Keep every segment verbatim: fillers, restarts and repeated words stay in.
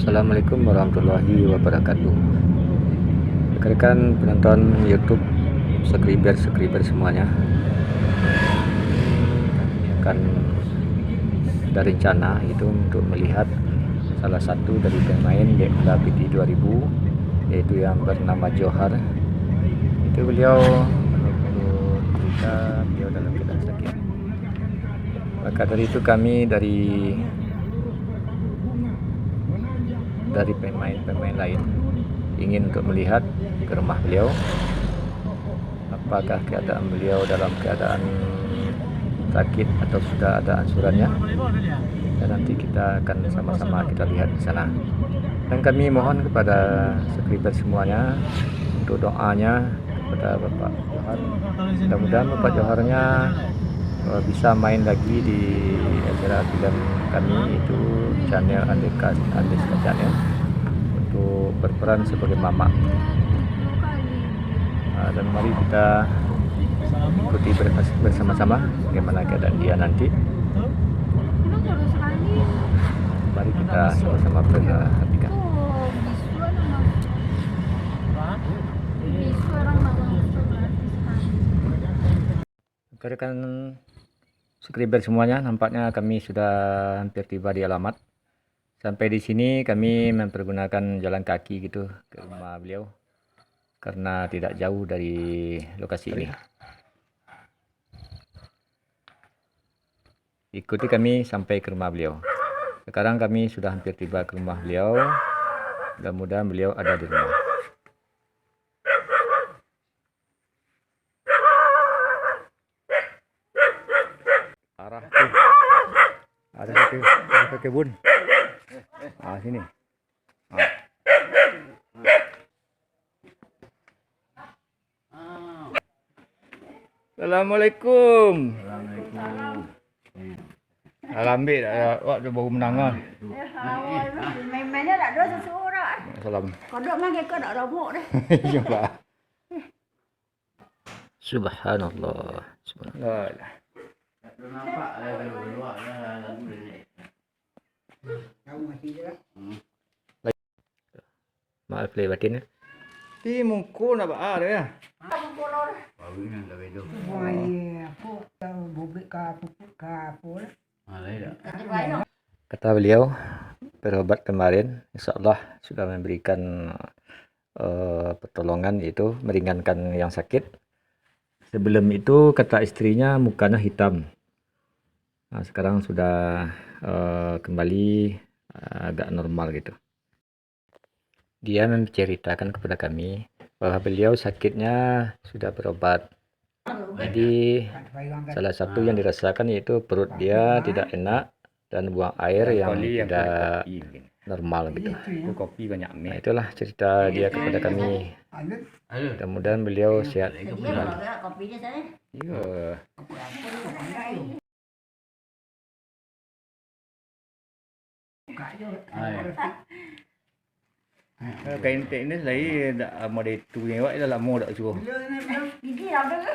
Assalamualaikum warahmatullahi wabarakatuh. Rekan-rekan penonton YouTube, subscriber-subscriber semuanya, kami akan ada rencana itu untuk melihat salah satu dari pemain di Honda P T dua ribu, yaitu yang bernama Johar. Itu beliau, menurut cerita, beliau dalam keadaan sakit. Maka dari itu kami dari dari pemain-pemain lain ingin untuk melihat ke rumah beliau, apakah keadaan beliau dalam keadaan sakit atau sudah ada ansurannya. Dan nanti kita akan sama-sama kita lihat di sana. Dan kami mohon kepada subscriber semuanya untuk doanya kepada Bapak Johar. Mudah-mudahan Bapak Joharnya, eh, bisa main lagi di acara film kami, itu channel Andika, Andika Channel, untuk berperan sebagai mamak. Ah, dan mari kita ikuti ber-, bersama-sama bagaimana keadaan dia nanti. Mari kita sama-sama perhatikan. Rekan-rekan subscriber semuanya, nampaknya kami sudah hampir tiba di alamat. Sampai di sini kami mempergunakan jalan kaki gitu ke rumah beliau, karena tidak jauh dari lokasi ini. Ikuti kami sampai ke rumah beliau. Sekarang kami sudah hampir tiba ke rumah beliau. Mudah-mudahan beliau ada di rumah. Arah tu. Ada satu, ada satu kebun. Ah, sini. Ah. Assalamualaikum. Alambik, awak tu baru menangah. Main-mainnya tak ada sesuatu. Salam. Kodok mah kekok nak robok deh. Iya, Pak. Subhanallah. Subhanallah. Maaf lahir batin, ya. Ti mungko nak baa deh, ya. Wah, iya, aku tahu bubik ka pupuk ka apa lah. Kata beliau, berobat kemarin, insya Allah sudah memberikan, eh, pertolongan, yaitu meringankan yang sakit. Sebelum itu, kata istrinya, mukanya hitam. Nah, sekarang sudah, eh, kembali, eh, agak normal gitu. Dia menceritakan kepada kami bahwa beliau sakitnya sudah berobat. Jadi, salah satu yang dirasakan yaitu perut dia tidak enak dan buang air yang tidak normal gitu. Nah, itulah cerita dia kepada kami. Mudah-mudahan beliau sehat kembali. Iya. Kain teknis lai dak model tu, awak dah lamo dak suruh.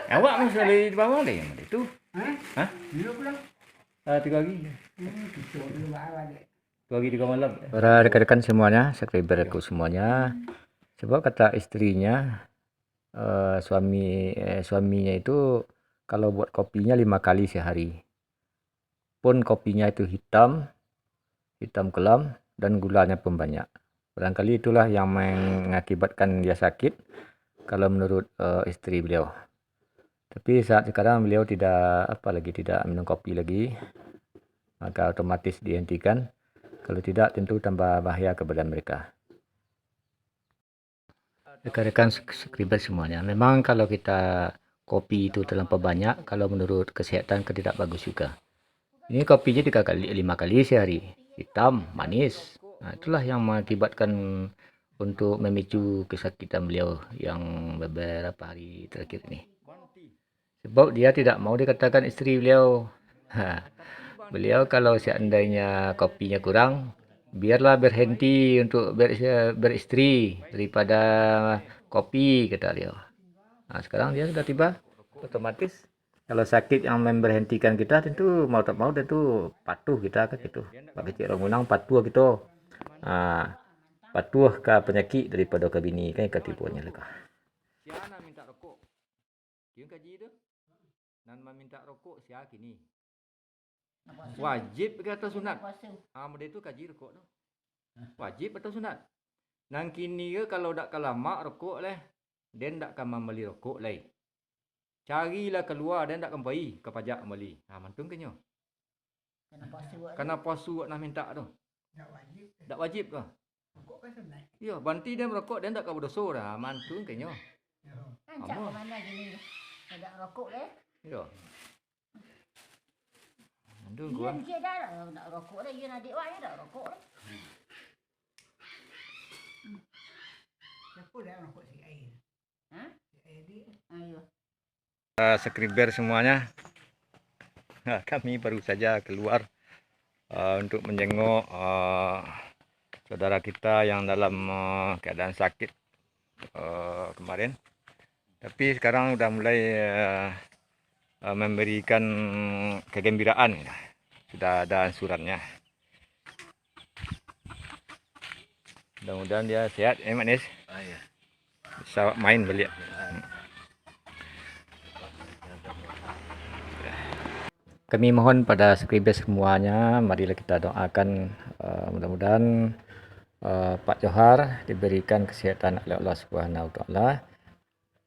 Awak mesti dari bawah deh model tu. Hah? Ah, tiga hari. Tiga hari tiga malam. Para rekan-rekan semuanya, subscriber aku semuanya. Sebab kata istrinya, eh, suami, eh, suaminya itu kalau buat kopinya lima kali sehari. Pun kopinya itu hitam, hitam kelam, dan gulanya pun banyak. Barangkali itulah yang mengakibatkan dia sakit, kalau menurut, eh, istri beliau. Tapi saat sekarang beliau tidak, apa lagi, tidak minum kopi lagi, maka otomatis dihentikan. Kalau tidak, tentu tambah bahaya kepada mereka. Rekan-rekan sek-, subscriber semuanya, memang kalau kita kopi itu terlampau banyak, kalau menurut kesehatan kan tidak bagus juga. Ini kopinya tiga kali, lima kali sehari, hitam, manis. Nah, itulah yang mengakibatkan untuk memicu kesakitan beliau yang beberapa hari terakhir ini. Sebab dia tidak mau dikatakan istri beliau. Ha. Beliau kalau seandainya kopinya kurang, biarlah berhenti untuk ber-, beristri daripada kopi, kata beliau. Nah, sekarang dia sudah tiba, otomatis kalau sakit yang memberhentikan kita, tentu mau tak mau tentu patuh kita kan gitu. Bak kecek urang Minang patuh gitu. Ah, patuah ka panyakik daripado ka bini, kan ka tibonyo lah ka. Sia nan mintak rokok? Kian kaji tu. Nan mamintak rokok sia kini? Wajib ka atau sunat? Ah, mode tu kaji rokok tu. Wajib atau sunat? Nan kini ko kalau dak ka lamak rokok lai, den dak ka mambali rokok lai. Carilah kalua, den dak ka pai ka pajak mambali. Ha, mantuang ka nyo. Kana puaso awak tu. Kana puaso awak nah mintak tu. Dak wajib. Dak wajib tu. Rokok kan sunat. Iyo, banti den rokok, den dak ka badoso dah. Mantuang ka nyo. Yo. Rancak ka mano kini? Dak rokok lai. Iyo. Mantuang. Iyo, ka. Iyo dah, dak rokok lai. Iyo, adik awak dak rokok lai. Siapo dak rokok si air? Hah? Si air di. Ayo. Eh, subscriber semuanya, kami baru saja keluar, eh, untuk menjenguk, eh, saudara kita yang dalam, eh, keadaan sakit, eh, kemarin. Tapi sekarang udah mulai, eh, eh, memberikan kegembiraan. Sudah ada ansurannya. Mudah-mudahan dia sehat, eh, Mak Nis? Ah, iya. Bisa main baliak. Kami mohon pada subscriber semuanya, marilah kita doakan, eh, mudah-mudahan, eh, Pak Johar diberikan kesehatan oleh Allah Subhanahu wa Taala.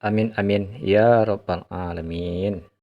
Amin, amin, ya Rabbal Alamin.